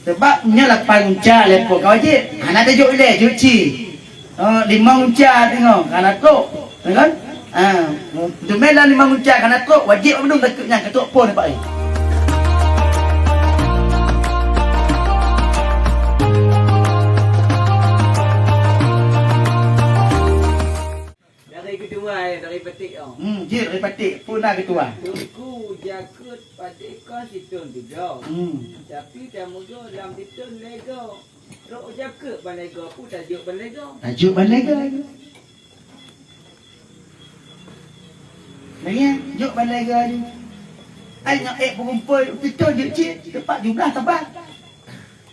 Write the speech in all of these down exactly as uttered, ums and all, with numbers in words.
Sabab nyoe lapan gunca lé Po ka wajéb. Hana tajok ilée, jok cit. Oh, limong gunca teungoh, hana trok. Ya kan? Ha, teumé lam limong gunca hana trok, wajéb mandum takheun nyan ka trok Po nibak jih. Dari ketua, eh, dari Paték, oh. Hmm, jeuet dari Paték, peue na ketua. Teungku jakeuet padé kon sithon tiga. Hmm. Tapi tameugo lam sithon lego. Trok jakeuet ban lego, peue tajok ban lego. Tajok ban lego. Nah, ya, jok ban lego. Ai nyoe ék peugumpôi, sithon jeuet cit, teumpat jumlah teubang.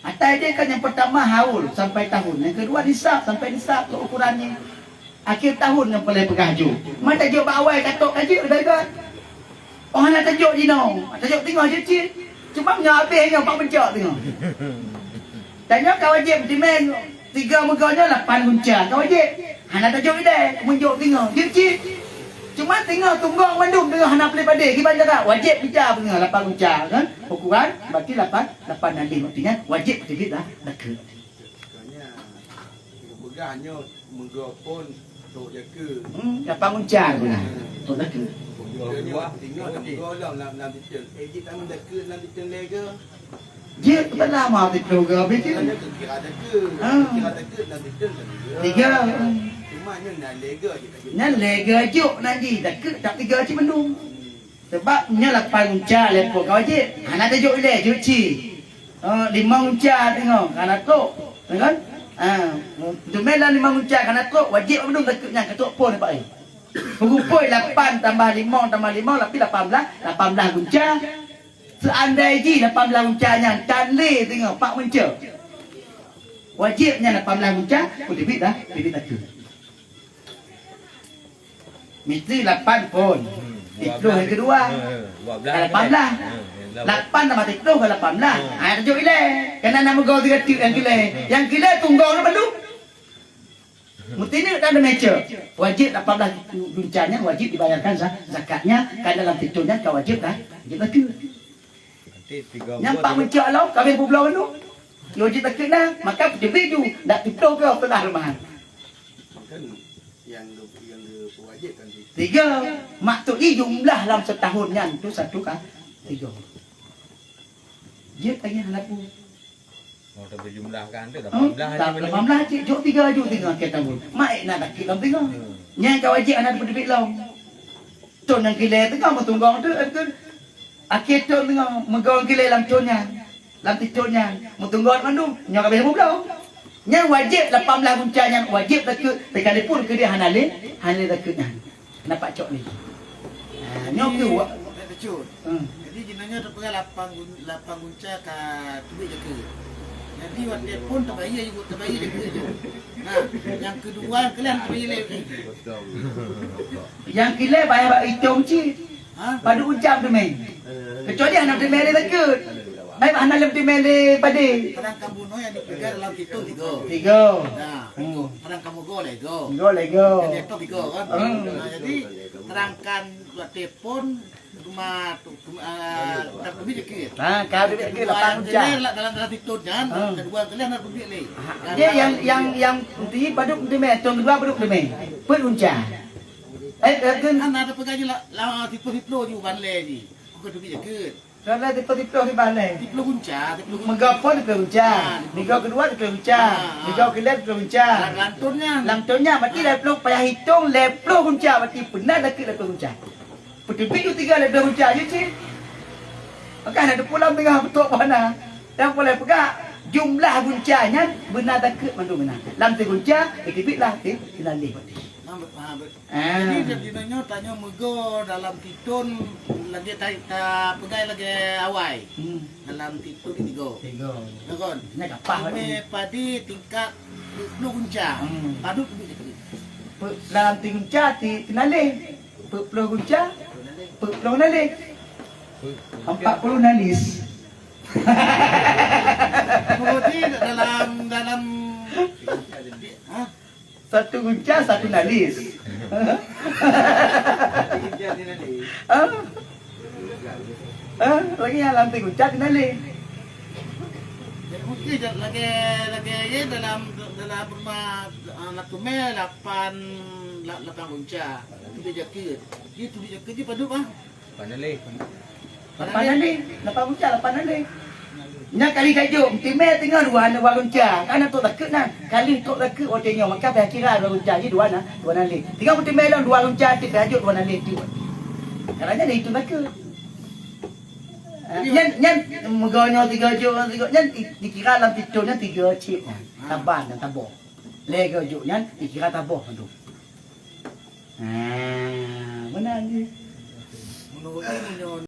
Atai dia kan yang pertama haul sampai tahun, yang kedua nisab sampai nisab ke ukurannya. Akhir tahun yang paling peugah ju. Mata jok bak awai katok ka jeuet dah kan. Oh hana tajok jinoe, tajok teungoh jeuet cit. Cuma nyoe habéh nyoe pak bencok teungoh. Tanyoe ka wajéb timeng tiga meugo nyoe lapan gunca ka wajéb. Hana tajok idai, meunjok teungoh jeuet cit. Cuma teungoh tunggong mandum teungoh hana peulé padé kiban jarak wajéb gunca teungoh lapan gunca kan. Ukuran berarti lapan Lapan nalih, artinya wajéb teubiet dah dakheun. Maknanya, peugah nyoe meugo phon trok jakeuet. Hmm, lapan gunca guna. Trok dakheun. Maknanya, tinggal dah meugo lam, lam, lam sithon. Eh, jih tameuh dakheut lam sithon lego. Jeuet keupada ma sithon go, betul? Maknanya, kira dakheut. Ah. Kira dakheut lam sithon kan tiga. Tiga. Cuma nyoe na lego je. Nyan lego jok nan jih, dakheut tak tiga cit mandum. Hmm. Sabab nyoe lapan gunca lé Po ka wajéb. Hana tajok ilée, jok cit. Oh, limong gunca teungoh, hana trok. Ya kan? Ha, teumé lam limong gunca hana trok, wajéb mandum takheun nyan ka trok Po nibak jih. Peugumpôi lapan tambah limong tambah limong, tapi lapan blah, lapan blah gunca. Seandai jih lapan blah gunca nyan tan lé teungoh pak meunco. Wajéb nyan lapan blah gunca, ku teubiet dah, teubiet takheun. Mesti lapan phon. Hmm, dua belas. Siploh nyang keudua. Hmm, dua belas. Lapan belas. Hmm, lapan. Lapan tambah siploh ka lapan belas. Hmm. Ha, tajok ilée. Keunan na meugo tiga tiep nyang kilée. Hmm. Nyang kilée tunggong na bandum. Meutinuk dan meunco. Wajéb lapan belas gunca nyan wajéb dibayarkan za-, zakatnya. Ka dalam sithon nyan ka wajéb dah. Wajéb takheun. Nanti tiga bulan. Nyang pak meunco lom, ka habéh peubloe bandum. Yo jeuet takheun dah, maka peuteubiet ju, dak siploh goe seutah rumahan. Kan nyang geu-, nyang geupeuwajéb kan tiga. Tiga. Maksud jih jumlah lam setahun nyan tu satu ka tiga. Jeuet lagée hana peue. Oh, tapi jumlah kan tu Hmm? lapan belas aja. Lapan belas cit, jok tiga ju teungoh akhir tahun. Mak ék na takheun lam teungoh. Hmm. Nyang ka wajéb hana peuteubiet lom. Thon nyang kilée teungoh meutunggong tu, eh, tu. Akhé thon teungoh meugo kilée lam thon nyan. Lam sithon nyan. Meutunggong mandum. Nyoe ka habéh meubloe. Nyan wajéb lapan belas gunca nyan wajéb takheun, sekalipun keudeh hana lé, hana lé takheun nyan. Nampak cok ni. Ha, nyoe keuh wa-, Jadi, Cut. Hmm. Jadi, jinoe nyoe teupeugah lapan gun-, lapan gunca ka teubiet jakeuet. Jadi, watée phon teubayeue ju, teubayeue jakeuet ju. Nah, nyang keudua keuh lheueh teubayeue lé. Nyang kilée bayar bak itong cit. Ha? Padub gunca teumé. Kecuali hana teumé lé takheun. Baik hana lé teumé lé padé. Padang kamoe nyoe nyang dipeugah dalam sithon tiga. Tiga. Nah, Hmm. padang kamoe goe lego. Goe lego. Jadi, itu tiga kan. Hmm. Nah, jadi, terangkan watée phon cuma tu, cuma, ah, tak lebih dikit. Ha, ka lebih dikit lapan gunca. Kedua yang kelian dalam, dalam sithon nyan, Ha. kedua yang kelian harus lebih lé. Ha, Dan dia yang, dalam yang, yang ti padub teumé, thon keudua padub teumé. Peuet gunca. Eh, eh, kan Kan ada peugah je lah, lah, siploh-siploh ju ban lé ji. Bukan lebih dikit. Kalau siploh-siploh di ban lé. Siploh gunca, siploh gunca. Meugo phon siploh gunca. Ha, siploh Meugo keudua siploh gunca. Ha, ha. Meugo kilée siploh gunca. Lam, lam thon nyan. Lam thon nyan, berarti Ha. lhée ploh payah itong lhée ploh gunca, berarti peuna dakheun lhée ploh gunca. Peuteubiet ju tiga lhée ploh gunca ju cit. Maka hana teupeue lom teungoh beutôk bak na. Nyang peureulée peugah, jumlah gunca nyan beuna takheun mandum meunan. Lam sigunca, teubiet lah si-, sinan lé berarti. Nah, bet-, ha, bet-, Ah. Jadi, di, di nyoe tanyoe meugo dalam sithon lagée ta-, tapeugah lagée awai. Hmm. Dalam sithon tiga. Tiga. Ya kan? Nyan kapah Teumé berarti. Padé tingkat peuet ploh gunca. Hmm. Padub teubiet takheun. Pe-, dalam sigunca ti-, sinan lé. Peuet ploh gunca, peuet ploh nalis. Empat puluh nalis. Berarti dalam, dalam, ha? Satu gunca, satu nalis. Ha? Ha? Lagi nyang lam sigunca, sinan lé. Keuh lagèe, lagèe ye dalam, dalam rumah, ah, lakoe mè lapan, la-, lapan gunca. Tudoe jakeuet. Ji tudoe jakeuet ji padub ah. Lapan alèh. Lapan alèh. Lapan gunca, lapan alèh. Nyan kali tajok, timè teungoh dua, dua gunca. Kan tok takeuet nan. Kali tok takeuet watèe nyoe, maka payah kira dua gunca ji dua na, dua alèh. Teungoh timè lom dua gunca, ti payah jok dua alèh ti. Karena nyan itu takeuet. Nyan, nyan, meugo nyoe tiga jok, tiga, nyan di-, dikira lam situ nyan tiga cit nyan. Saban dan saboh. Lhèe go jok nyan dikira saboh tu. Ha, meunan jih.